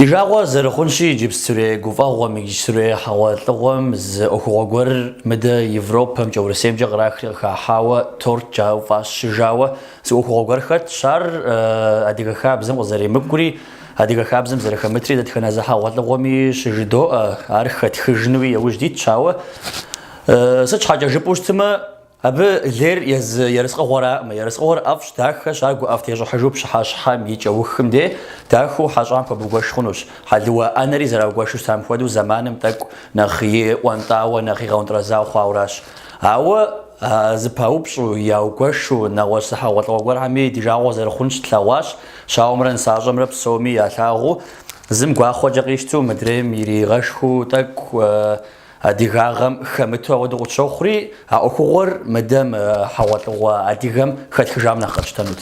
Ди жагъуэ зэрыхъунщи, иджыпстурей гуфӏэгъуэм, иджыпстурей хьэгъуэлӏыгъуэм зы ӏуэхугъуэ гуэр мыдэ Европэмкӏэ, Урысеймкӏэ кърахри къыхахьауэ, торт жаӏэу фӏащыжауэ зы ӏуэхугъуэ гуэр хэтщ. Ар адыгэ хабзэм къызэремыкӏури, адыгэ хабзэм зэрыхэмытри дэтхэнэ зы хьэгъуэлӏыгъуэми щыжыдоӏэ, ар хэтхыжынуи яужь дитщ, ауэ сыт щхьэкӏэ жыпӏэу щытмэ, Абы лейр езы ерыскъыгъуэракъым. Ерыскъыгъуэр ӏэфӏщ, дахэщ, ар гуӏэфӏ тещӏыхьыжу пщыхьэщхьэм и кӏэухым де дахэу хьэщӏам хуэбугуэш хъунущ. Хьэлыуэ ӏэнэри зэраугуэшу щытам хуэдэу зэманым тӏэкӏу нэхъ иӏуэнтӏауэ, нэхъ игъэунтӏрэзауэ хъуауращ. Ауэ а зыпаупщӏу, яугуэшу, нэгъуэщӏ зы хьэгъуэлӏыгъуэ гуэрхэми ди жагъуэ зэрыхъунщ тлъэгъуащ, щауэмрэ нысащӏэмрэ псоми ялъагъуу, зым гуахъуэкӏэ къищтэу, мыдрейм иригъэшхыу тӏэкӏу Адыгагъэм хэмыту ауэдэу къытщохъури, а ӏуэхугъуэр мыдэ мы хьэгъуэлӏыгъуэ адыгэм хэтхыжам нэхъ къэтщтэнут.